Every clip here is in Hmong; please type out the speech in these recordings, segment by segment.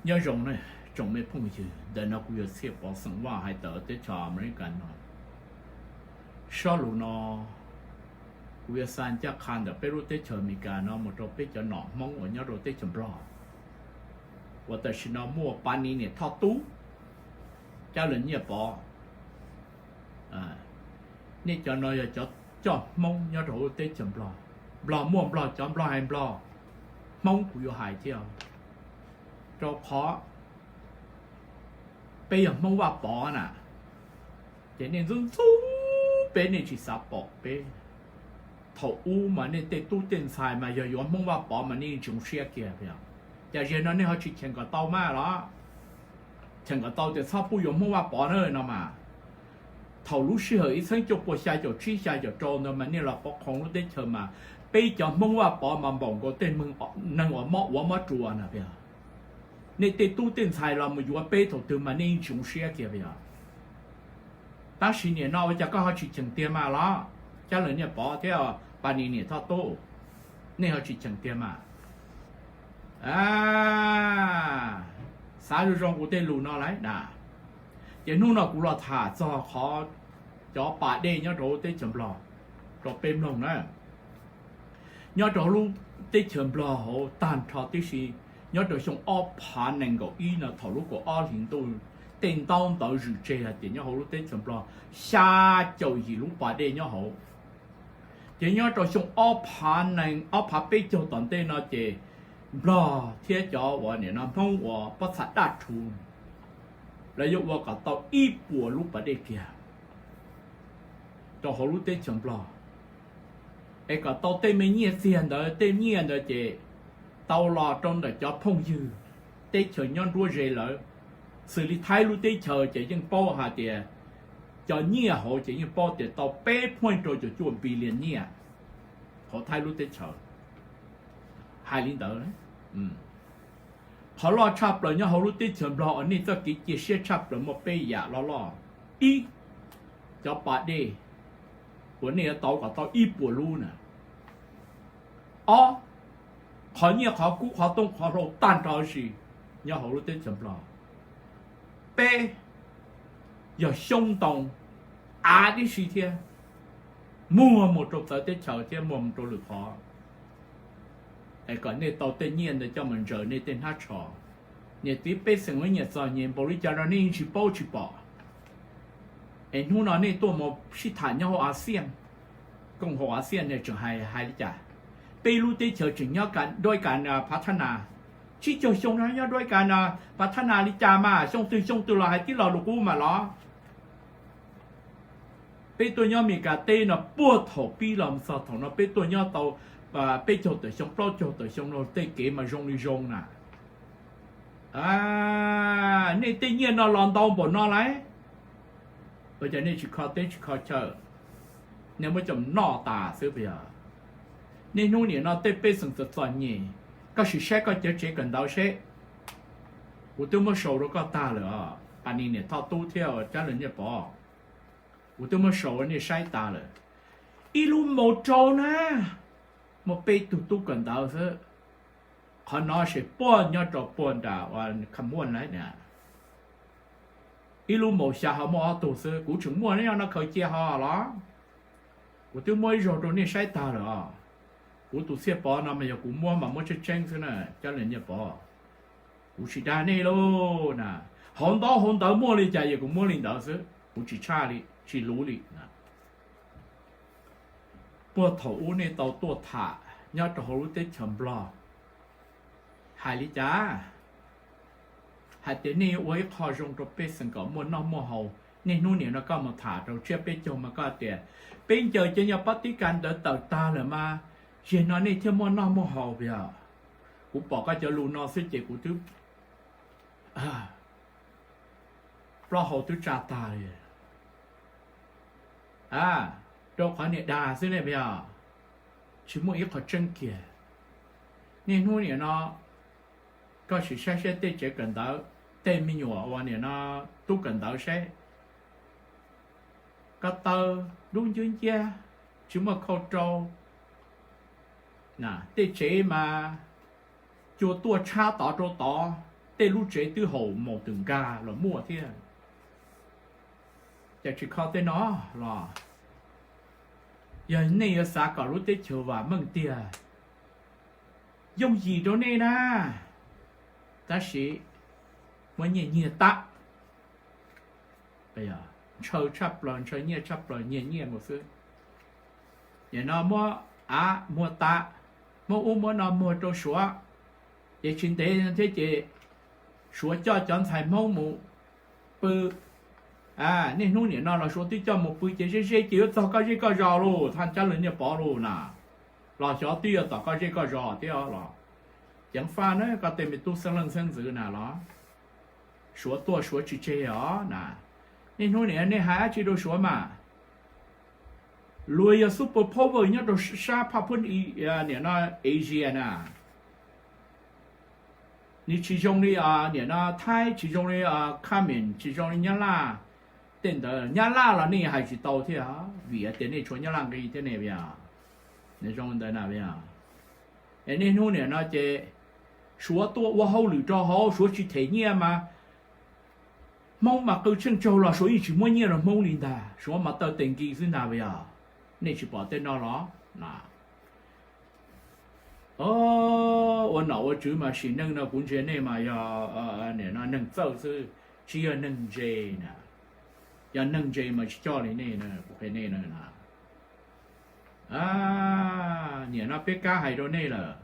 Nyob zoo ne, tsoom me phooj ywg, ntawm no kuv yog Txhiaj Pov xeem Vaj hais tawm teb chaws Amelikas no. Sob lus no kuv yuav xa ncaj qha ntawm peb lub teb chaws Amelikas no mus rau peb cov nom Hmoob uas nyob rau teb chaws Nplog, uas tam sim no muaj Pas Nis Niam Thoj Tub, Cab Lawm Nyiaj Pov. Nej cov no yog cov coj Hmoob nyob rau hauv lub teb chaws Nplog. Nplog muaj Nplog cov, Nplog hais Nplog, Hmoob kuv yuav hais thiab, rau qhov peb yog Hmoob Vaj Pov na, ces nej ntxub ntxub peb, nej tsis xav pom peb. Thaum ub mas nej tej tub tej ntxhais mas yog yuav Hmoob Vaj Pov mas nej yeej tsis zoo siab kiag. Cas zaum no nej ho tsis cheem kom tau mas los? Cheem kom tau tias txhob pub yuav Hmoob Vaj Pov na no mas. Thaum lub sij hawm ib txhiab cuaj pua xya caum tsib xya caum rau ntawd mas nej los pov qhoov lub teb chaws mas peb cov Hmoob Vaj Pov mas npaum nkaus tej neeg uas mob uav mob ruas na. Nej tej tub tej ntxhais los mus yuav peb thaum twg mas nej yeej tsis zoo siab kiag yog. Tab sis nim no ua cas koj ho tsis cheem tiag mas los? Cab Lawm Nyiaj Pov thiab Pas Nis Niam Thoj Tub, nej ho tsis cheem tiag mas. Xav zoo zoo kuv tej lus no lawm na. Ces hnub no kuv los tham txog qhov cov pas dej nyob rau teb chaws Nplog rau peb mloog na. Nyob rau lub teb chaws Nplog hauv tag nrho tib si, nyob rau xyoo ob phav nees nkaum ib no thaum lub kaum ob hlis ntuj, tej ntaub ntawv zwm tseg hais tias nyob hauv lub teb chaws Nplog xya caum yim lub pas dej nyob hauv. Ces nyob rau xyoo ob phav nees, ob phav peb caug tom ntej no ces Nplog thiab cov uas nim no Hmoob uas pob txha daj rhuv, lawv yuav ua kom tau ib puas lub pas dej kiag rau hauv lub teb chaws Nplog, es kom tau tej me nyiaj txiag ntawd, tej nyiaj ntawd ces tau los rau ntawm cov phooj ywg teb chaws nyob nruab ze lawv. Xws li Thaib lub teb chaws ces yeej paub hais tias cov nyiaj hauv ces yeej paub tias tau peb phuaj rau caum cuaj billion nyiaj hauv Thaib lub teb chaws. Hais li ntawd, qhov loj tshaj plaws nyob hauv lub teb chaws Nplog uas nej txoj kev cia siab tshaj plaws muaj peb yam loj loj. Ib, cov pas dej uas nej yuav tau kom tau ib puas lub na. Ob, qhov nyiaj qhov kub qhov tooj qhov hlau tag nrho huv si nyob hauv lub teb chaws Nplog. Peb, yog xyoob ntoo av tib si thiab, muag mus rau txawv teb chaws thiab muag mus rau lwm qhov, es kom nej tau tej nyiaj ntawd coj mus ntsaws nej tej hnab tsho. Niam txiv pej xeem lub nyiam txom nyem npaum li cas los nej yeej tsis paub tsis pom. Es hnub no nej tuaj mus sib tham nyob hauv ASEAN, koom haum ASEAN nej tseem hais hais li cas? Peb lub teb chaws tseem nyob ka duab ka na phav thab nas, tsib caug xyoo no nyob duab ka na phav thab nas li cas mas xyoo twg xyoo twg los hais tib lo lus qub mas los. Peb tuaj nyob Amelikas teb no puag thaum pib los txog thaum no peb tuaj nyob tau peb caug tawm xyoo plaub caug tawm xyoo no tej kev mas zoo li zoo na. Nej tej nyiaj no los ntau npaum no lauj, ua cas nej tsis kho teb tsis kho chaw, nej muab coj noj tas xwb puas yog? Niaj hnub nim no tej pej xeem txom txom nyem, koj sim saib koj cov tsev kawm ntawv seb. Kuv twb muab sau rau koj tag lawm os, Pas Nis Niam Thoj Tub thiab Cab Lawm Nyiaj Pov, kuv twb muab sau rau nej saib tas lawm. Ib lub maus rau na, muaj peb tug tub kawm ntawv xwb. Qhov no ces puag nyob rau puag nram Khamuaj na. Ib lub maus xya ho muaj ob tug xwb, kuv tseem muaj, nyob no khaws cia ho los. Kuv twb muab ib zaug rau nej saib tag lawm os. Kuv tus Txhiaj Pov no mas yog kuv muab mas muab tseeb tseeb xwb na, Cab Lawm Nyiaj Pov. Kuv tsis dag nej lauj na. Hauv ntaub hauv ntawv muaj li cas yog kuv muab li ntawd xwb, kuv tsis tshaj li tsis luv li. Puag thaum ub nej tau tuaj tham nyob rau hauv lub teb chaws Nplog, hais li cas? Hais tias nej yuav ua ib qho zoo rau pej xeem kom muaj noj muaj haus. Niaj hnub nim no koj mus tham rau tsiab peb caug mas koj tias peb ncaws cov nyuag pob tib ka ntawd tawm tag lawm mas, yog no nej thiaj muaj noj muaj haus puas yog? Kuv pom koj cov lus no xwb ces kuv twb plaub hau twb tsa tag li. Rau qhov niag dag xwb ne puas yog? Tsis muaj ib qho tseeb kiag. Niaj hnub nim no koj sim saib saib tej tsev kawm ntawv, tej me nyuam uas nim no tub kawm ntawv saib, ko taw dub nciab nciab, tsis muaj khau rau. Tej tsev mas cua tuaj tshab tod rau tod, tej lub tsev twb haum maus twm nkag los muaj thiab. Cas tsis kho tej no los? Yog nej yuav xav kom lub teb chaws vam meej tiag, yooj yim rau nej na, tab sis muab nyiaj nyiag tag. Ntshaw tshaj plaws, ntshaw nyiaj tshaj plaws, nyiag nyiaj mus xwb. Nim no muab av muag tag, muab ub muab no muag rau Suav, ces tsis ntev thiab ces Suav coj cov ntxhais Hmoob mus pw. Niaj hnub nim no los Suav twb coj mus pw ces ze ze ces yuav txog koj zej koj zos lauj, thaj Cab Lwm Nyiaj Pov lauj na, los xyov twb yuav tom koj zej koj zos thiab los. Ceev faj na koj tej me tub xeeb leej xeeb ntxwv na los, Suav tuaj Suav tsis tseg os na. Niaj hnub nim no nej hais dab tsi rau Suav mas? Luag yog super power nyob rau sab phaj phub nim no Asia na. Nws tsis zoo li nim no Thaib, tsis zoo li Khmer, tsis zoo li Nyab Laj. Tej ntawd Nyab Laj los nej hais tsis tau thiab vim tias nej tshuav Nyab Laj nqi thiab ne, nws zoo ntawd na. Es niaj hnub nim no ces Suav tuaj ua hauj lwm rau hauv, Suav tsis them nyiaj mas Hmoob mas qw tsheej tsaug los Suav yeej tsis muab nyiaj rau Hmoob li ntag, Suav mas taw tes nki xwb ntag yog. Nej tsis pom tej no los? Ua nom ua tswv mas sim neej no kuv ntsia nej mas yog neeg txawj xwb, tsis yog neeg ntse na. Yog neeg ntse mas tsis coj li nej, kuv qhia nej na. Nim no peb kab hais rau nej lawm,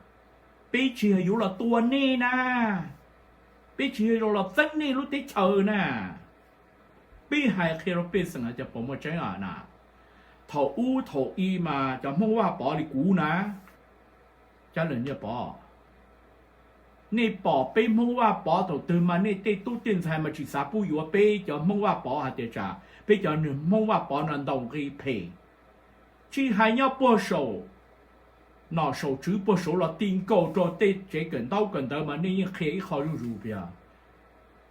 peb tsis yog yuav los tua nej na, peb tsis yog yuav los txeeb nej lub teb chaws na. Peb hais qhia rau pej xeem hais tias puas muaj tseeb na. Thaum ub thaum i mas cov Hmoob Vaj Pov li kuv na, Cab Lwm Nyiaj Pov, nej pom peb Hmoob Vaj Pov thaum twg mas nej tej tub tej ntxhais mas tsis xav pub yuav peb cov Hmoob Vaj Pov hais tias tsam peb cov Hmoob Vaj Pov no ntaus nqi phem. Tsis hais nyob puag saum nom saum tswv puag saud los ti nkaus rau tej tsev kawm ntaub kawm ntawv mas nej yeej qhia ib qho zuj zus tias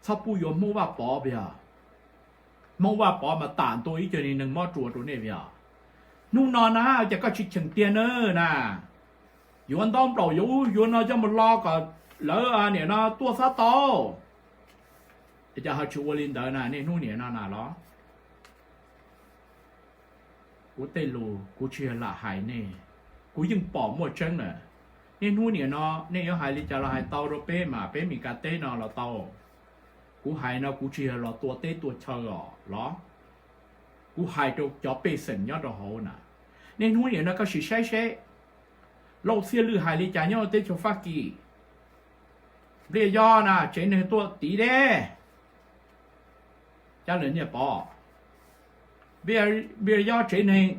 txhob pub yuav Hmoob Vaj Pov tiag. Hmoob Vaj Pov mas tam ntua ib co neeg mob ruas rau nej tiag. Hnub no na cas koj tsis cheem tiag na na, yuav ntaub nplaum yuav ub yuav no coj mus lo kom lawv nim no tuaj txhob tau. Cas ho tsis ua li ntawd na, niaj hnub nim no na los? Kuv tej lus kuv tsis yog lam hais nej, kuv yeej pom muaj tseeb lawm. Niaj hnub nim no nej yuav hais li cas los hais tau rau peb mas peb Mes Kas teb no los tau. Kuv hais no kuv tsis yog los tua teb tua chaw os los, kuv hais rau cov pej xeem nyob rau hauv na. Niaj hnub nim no koj sim saib seb Lauj Txhiaj Lwj hais li cas nyob teb chaws Fab Kis. Npliaj Yob na tsev neeg tuaj tiv deb, Cab Lwm Nyiaj Pov, Npliaj Yob tsev neeg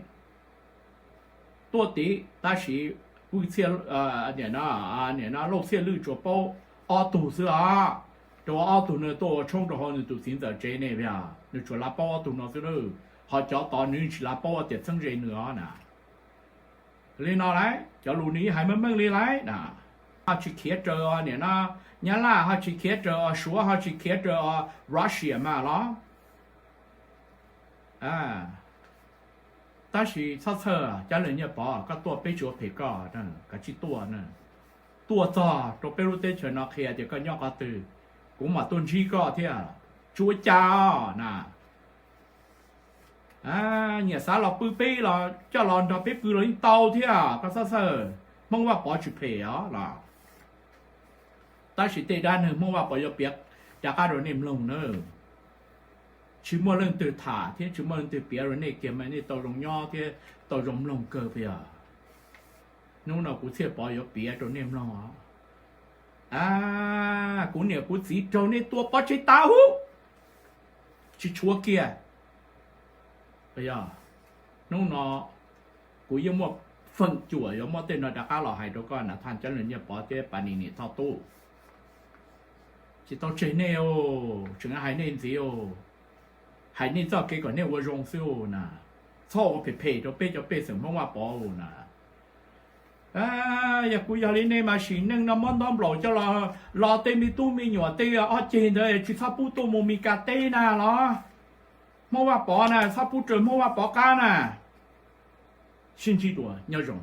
tuaj tiv tab sis Vwj Txhiaj, nim no Lauj Txhiaj Lwj tsuas paub ob tug xwb os, rau ob tug no tuaj ua tshoob rau hauv nws tus txiv ntxawm tsev ne, nws tsuas lav paub ob tug no xwb lawm, ho cov tod nws tsis lav paub tias txheeb ze nws os na. Li no lauj, cov lus nws yeej hais meej meej li lauj na. Ho tsis khiav raws nim no Nyab Laj, ho tsis khiav raws Suav, ho tsis khiav raws Russia mas los. Tab sis txhob txhawj Cab Lwm Nyiaj Pov, koj tuaj peb tsis ua phem koj, kav tsij tuaj. Tuaj txog rau peb lub teb chaws no qhia tias koj nyob qhov twg, kuv mam tuaj ntsib koj thiab. Tsis ua cas na. Nyiam xav los pw peb los coj los nrog peb pw los yeej tau thiab, koj txhob txhawj. Hmoob Vaj Pov tsis phem os los. Tab sis tej dab neeg Hmoob Vaj Pov yuav piav rov qab rau nej mloog na. Tsis muaj leej twg tham thiab tsis muaj leej twg piav rau nej kiag mas nej tau zoo nyob thiab tau zoo mloog kawg puas yog? Hnub no kuv Txhiaj Pov yuav piav rau nej mloog os. Kuv niam kuv txiv raug nej tua pov tseg tas huv, tsis tshuav kiag. Yog, hnub no kuv yeej muaj feem cuam yuav muab tej no rov qab los hais rau koj na, thaj Cab Lwm Nyiaj Pov thiab Pas Nis Nim Thoj Tub. Tsis tau tseg nej, tseem hais nej ntxiv, hais nej txoj kev kom nej ua zoo xwb na. Txhob ua phem phem rau peb cov pej xeem Hmoob Vaj Pov na. Yog kuv yog li nej mas sim neej no muab ntaub nplaum coj los, los tej me tub me nyuam tej ob ceg ntawd tsis txhob pub tuaj mus Mes Kas teb na los. Hmoob Vaj Pov na txhob pub raws Hmoob Vaj Pov qab na. Sib ntsib dua, nyob zoo.